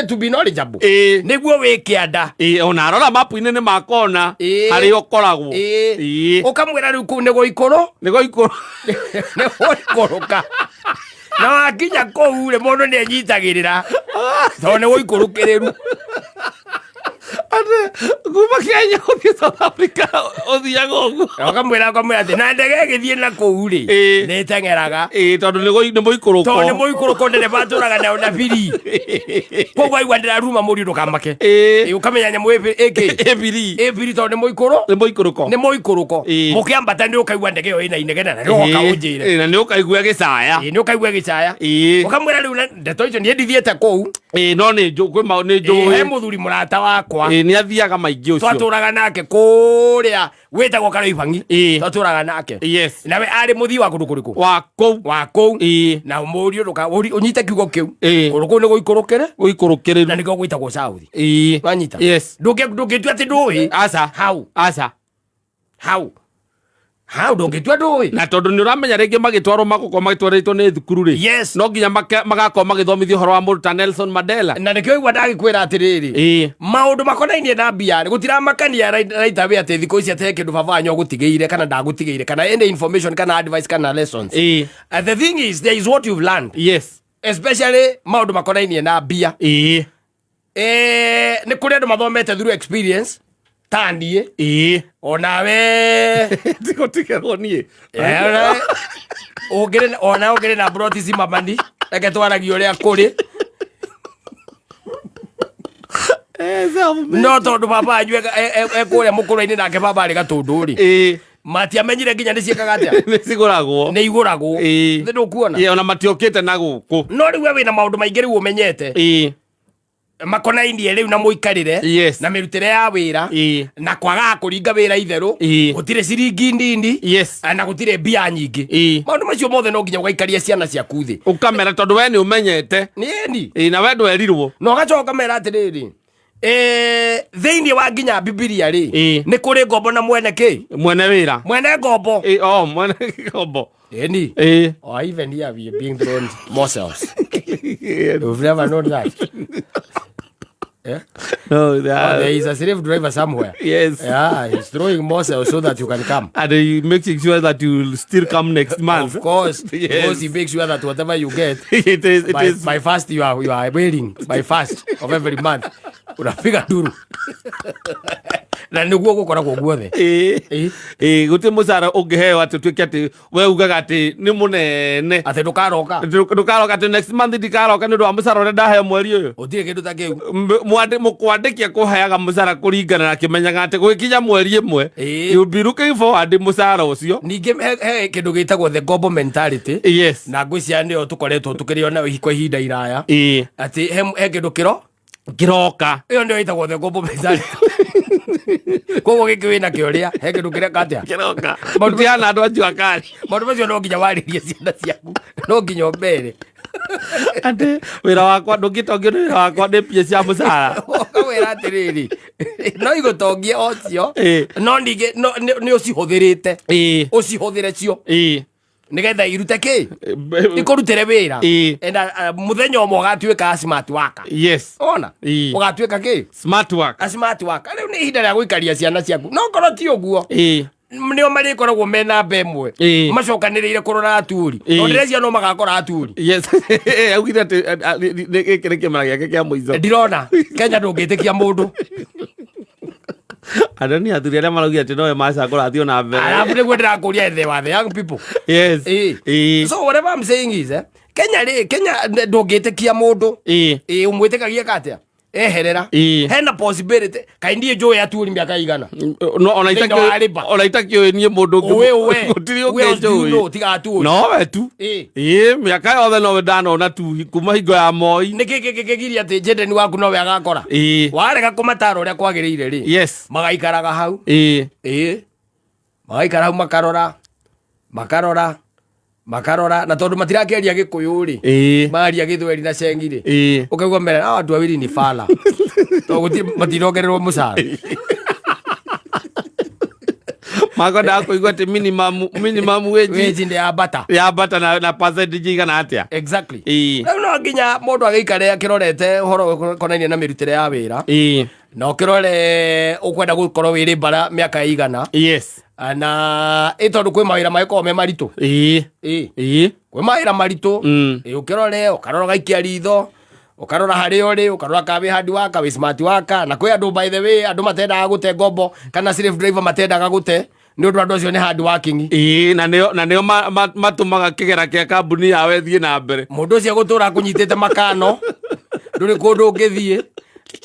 Ĩĩ, to be knowledgeable. Nĩguo wĩ kĩanda. Ĩĩ, ona arora mapu-inĩ nĩ makona harĩa ũkoragwo. Ĩĩ. Ũkamwĩra rĩu kũu nĩ gũikũrũ. Nĩ gũikũrũ. Nĩ gũikũrũka. Na wakinya kũu rĩ, mũndũ nĩ enyitagĩrĩra tondũ nĩ gũikũrũkĩrĩru. Atĩ kuma Kenya ũthiĩ South Africa ũthiaga ũguo. Na ũkamwĩra atĩ na ndege ĩgĩthiĩ na kũu rĩ, nĩ ĩteng'eraga. Ĩĩ, tondũ nĩ mũikũrũko. Tondũ nĩ mũikũrũko, ndereba atũraga nayo na biri. Koguo aigua ndĩraruma mũriũ ndũkamake. Ĩĩ, ũkamenya nyamũ ĩkĩ? Ĩ biri. Ĩ biri tondũ nĩ mũikũrũ. Nĩ mũikũrũko. Nĩ mũikũrũko. Mũkĩambata nĩ ũkaigua ndege ĩyo ĩna inegene na nĩ ũgoka ũnjĩre. Ĩĩ, na nĩ ũkaigua ĩgĩcaya. Ĩĩ, nĩ ũkaigua ĩgĩcaya. Ũkamwĩra rĩu na ndeto icio niĩ ndithiĩte kũu. Ĩĩ, no nĩ njũ kwĩ ma nĩ Ĩĩ, he njũĩ. mũthuri mũrata wakwa. Ĩĩ, nĩ athiaga maingĩ ũcio. Twatũraga nake kũrĩa wĩtagwo Karoibangi. Twatũraga nake. Nawe arĩ mũthii wa kũndũ kũrĩkũ? Wa kũu. Wa kũu. Na mũriũ ndũka ũnyite kiugo kĩu. Kũndũ kũu nĩ gũikũrũkĩre. Gũikũrũkĩrĩru. Na nĩkĩo gwĩtagwo South. Wanyita? Yes. Ndũngĩtua atĩ ndũĩ. Aca. Hau. Aca. Hau. Hau ndũngĩtua ndũĩ. Na tondũ nĩ ũramenya rĩngĩ magĩtwarwo magũkorwo magĩtwarĩtwo nĩ thukuru rĩ. Yes. No nginya magakorwo magĩthomithio ũhoro wa mũndũ ta Nelson Mandela. Na nĩkĩo igua ndagĩkwĩra atĩrĩrĩ. Maũndũ makonainie na mbia rĩ, gũtiramakania right away atĩ thikũ ici atĩ he kĩndũ baba wanyu agũtigĩire kana ndagũtigĩire kana any information kana advice kana lessons. The thing is, there is what you've learned. Yes. Especially maũndũ makonainie na mbia. Nĩ kũrĩ andũ mathomete through experience ta niĩ. Onawe. Tigũtigĩrwo niĩ. Ũngĩrĩ ona ũngĩrĩ na broti cimamani, reke twaragie ũrĩa kũrĩ. No tondũ baba wanyu e kũrĩa mũkũrũ-inĩ nake baba arĩ Gatũndũ rĩ. Matiamenyire nginya nĩ ciĩkaga atĩa? Nĩ cigũragwo. Nĩ igũragwo. Nĩ ndũkuona? Ĩĩ, ona matiokĩte na gũkũ. No rĩu we wĩna maũndũ maingĩ rĩu ũmenyete. Makonainie rĩu na mũikarĩre. Yes. Na mĩrutĩre ya wĩra. Na kwagaga kũringa wĩra itherũ. Gũtirĩ ciringi nini. Yes. Na gũtirĩ mbia nyingĩ. Maũndũ macio mothe no nginya ũgaikaria ciana ciaku thĩ. Ũkamera tondũ we nĩ ũmenyete. Nĩ. Ĩĩ, na we ndwerirwo. Na ũgacoka ũkamera atĩrĩrĩ, thĩinĩ wa nginya Bibilia rĩ, nĩ kũrĩ ngombo na mwene kĩ? Mwene wĩra. Mwene ngombo. Ĩĩ, oh, mwene ngombo. Ĩni. Oh, even here we are being thrown morsels. You've never known that. Yeah? No, they are... Oh, there is a slave driver somewhere. Yes. Yeah, he's throwing morsels so that you can come. And he makes sure that you will still come next month. Of course. Yes. Because he makes sure that whatever you get, it is, it is... by first you are waiting by first of every month. Unapiga nduru. Na nĩguo gũkoragwo guothe. Ĩĩ. Ĩĩ, gũtirĩ mũcara ũngĩheo atĩ ũtuĩke atĩ we ugaga atĩ nĩ mũnene. Atĩ ndũkaroka. Ndũkaroka atĩ next month ndikaroka nĩ ũndũ wa mũcara ũrĩa ndaheo mweri ũyũ. Gũtirĩ kĩndũ ta kĩu. Mũkwandĩki akũheaga mũcara kũringana na akĩmenyaga atĩ gũgĩkinya mweri ĩmwe, Ĩĩ. you'll be looking forward mũcara ũcio. Ningĩ he kĩndũ gĩtagwo the ngombo mentality. Yes. Na ngwĩciria nĩyo tũkoretwo tũkĩrĩo nayo kwa ihinda iraya. Ĩĩ. Atĩ he kĩndũ kĩro Kĩroka. Ĩyo nĩyo ĩtagwo the ngombo mentality. Koguo gĩkĩ wĩna kĩo rĩa, he kĩndũ kĩreka atĩa? Kĩroka. Tũtihana andũ a jua kali. Maũndũ macio no nginya warĩrie ciana ciaku, no nginya ũmere. Atĩ wĩra wakwa ndũngĩtongio nĩ wĩra wakwa nĩ mbia cia mũcara. Ũkamwĩra atĩrĩrĩ, no igũtongie o cio, no ningĩ nĩ ũcihũthĩrĩte. Ũcihũthĩre cio. Nĩgetha irute kĩ? Ikũrutĩre wĩra. And mũthenya ũmwe ũgatuĩka a smart worker. Yes. Ona? Ũgatuĩka kĩ? Smart worker. A smart worker. Rĩu nĩ ihinda rĩa gũikaria ciana ciaku. No korwo ti ũguo. Nĩo marĩkoragwo me namba ĩmwe. Macokanĩrĩire kũrora aturi. Tondũ ndĩreciria no magakora aturi. Yes. Augire atĩ, gĩkĩ nĩ kĩmera gĩake kĩa mũico. Ndirona. Kenya ndũngĩtĩkia mũndũ. Andũ nĩ athuri arĩa maraugire atĩ nowe macagũra athiĩ na mbere. Alafu nĩguo ndĩrakũria the wa the young people. Yes. So whatever I'm saying is, Kenya rĩ, Kenya ndũngĩtĩkia mũndũ. Ũmwĩtĩkagia atĩa? Eherera. Hena possibility. Kaĩ niĩ njũĩ aturi mĩaka igana? No, ona Thĩinĩ wa Riba. itakĩũĩ niĩ mũndũ ũngĩ. Ũĩ, ũĩ. Gũtirĩ Who ũngĩ else do you njũĩ. know tiga aturi? Nowe tu. Ĩĩ, mĩaka yothe nowe ndanona tu kuma hingo ya Moi. Nĩ kĩ kĩngĩgiria atĩ Jaden waku nowe agakora? Warega kũmatara ũrĩa kwagĩrĩire rĩ. Yes. Magaikaraga hau. Magaikara hau makarora. Makarora. Makarora. Na tondũ matirakĩaria Gĩkũyũ rĩ. Maria Gĩthweri na Cengi rĩ. Ũkaigua mera, hawa watu wawili ni fala. Tondũ gũtirĩ, matirongererwo mũcara. Makwendaga kũigua atĩ minimum wage wage ndĩ yambata. Yambata na percentage igana atĩa. Exactly. Ĩĩ. Rĩu no nginya mũndũ agĩikare akĩrorete ũhoro ũkonainie na mĩrutĩre ya wĩra, na ũkĩrore ũkwenda gũkorwo wĩ bara mĩaka ĩigana. Na ĩ tondũ kwĩ mawĩra magĩkoragwo me maritũ. Ĩ kwĩ mawĩra maritũ. Ĩ ũkĩrore, ũkarora, ũgaikia ritho, ũkarora harĩa ũrĩ, ũkarora kana wĩ hard worker, wĩ smart worker. Na kwĩ andũ, by the way, andũ matendaga gũte ngombo kana slave driver matendaga gũte nĩ ũndũ andũ acio nĩ hard working. Ĩĩ, na nĩo matũmaga kĩgera kĩa kambuni yao ĩthiĩ na mbere. Mũndũ ũcio agũtũra akũnyitĩte makano, ndũrĩ kũndũ ũngĩthiĩ,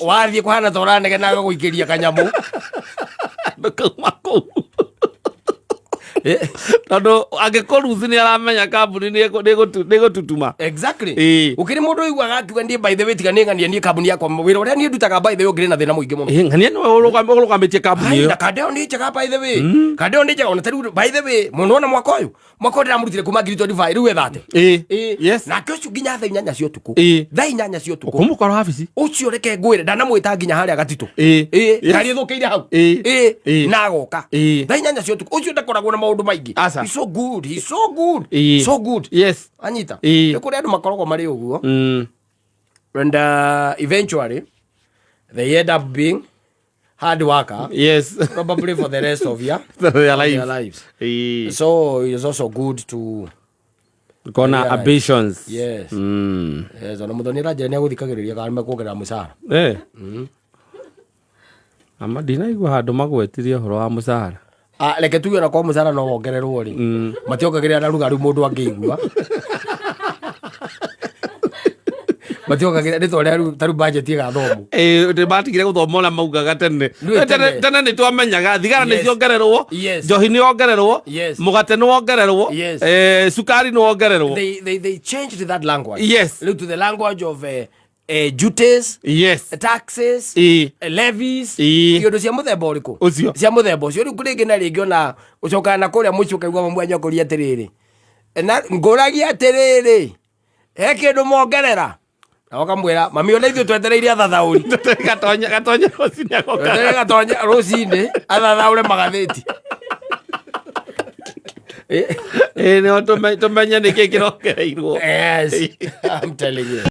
wathiĩ kũhana ta ũranegena, agagũikĩria kanyamũ. Ndũkauma kũu tondũ angĩkũruthi nĩ aramenya kambuni nĩ ĩgũtutuma. Gũkĩrĩ mũndũ ũiguaga akiuga, "Niĩ, by the way, tiga nĩ ng'ania, niĩ kambuni yakwa, wĩra ũrĩa niĩ ndutaga, by the way, ũngĩrĩ na thĩna mũingĩ mũno." Ĩĩ, ng'ania nĩwe ũrũgamĩtie kambuni Ai, ĩyo. Na kandeo nĩ njega, by the way, kandeo nĩ njega. Ona tarĩu, by the way, mũno ona mwaka ũyũ, mwaka ũyũ ndĩramũrutire kuma 2025, rĩu ethate. Nake ũcio nginya thaa 8 cia ũtukũ, thaa 8 cia ũtukũ. Ũkũmũkora wabici. Ũcio reke ngwĩre, ndanamwĩta nginya harĩa gatitũ. Ngari ĩthũkĩire hau. Na agoka thaa 8 cia ũtukũ. Ũcio ndakoragwo na maũndũ maingĩ. Aca. He's so good, he's so good. So good. Anyita. Nĩ kũrĩ andũ makoragwo marĩ ũguo, and eventually they end up being hard worker, probably for the rest of your, their their life. lives. So it's also good to Kona realize. Ambitions. Yes. Yes, ona mũthoni aranjĩra nĩ agũthikagĩrĩria kana nĩmekuongerera mũcara. Ama ndinaigua handũ magwetirie ũhoro wa mũcara. Ah, reke tuge ona kwa mũcara no wongererwo rĩ, mationgagĩrĩra na ruga rĩu mũndũ angĩigua. Mationgagĩrĩra nĩ ta ũrĩa rĩu ta rĩu budget ĩgathomwo. Ĩĩ, nĩ matigire gũthoma ũrĩa maugaga tene. Nĩ tene. Tene nĩ twamenyaga thigara nĩ ciongererwo, njohi nĩ yongererwo, mũgate nĩ wongererwo, cukari nĩ wongererwo. They changed that language rĩu to the language of duties, taxes, levies, iũndũ cia mũthemba ũrĩkũ. Ũcio. Cia mũthemba ũcio. Rĩu rĩngĩ na rĩngĩ ona ũcokaga na kũrĩa mũciĩ ũkaigua mamwe kũria atĩrĩrĩ, na ngũragia atĩrĩrĩ, he kĩndũ mongerera? Na ũkamwĩra, "Mami, ona ithuĩ twetereire athathaũri." Gatonya gatonya rũcinĩ agoka. Twetereire gatonya rũcinĩ athathaũre magathĩti. Ĩĩ, nĩho tũmenye nĩkĩ kĩrongereirwo. Yes, I'm telling you.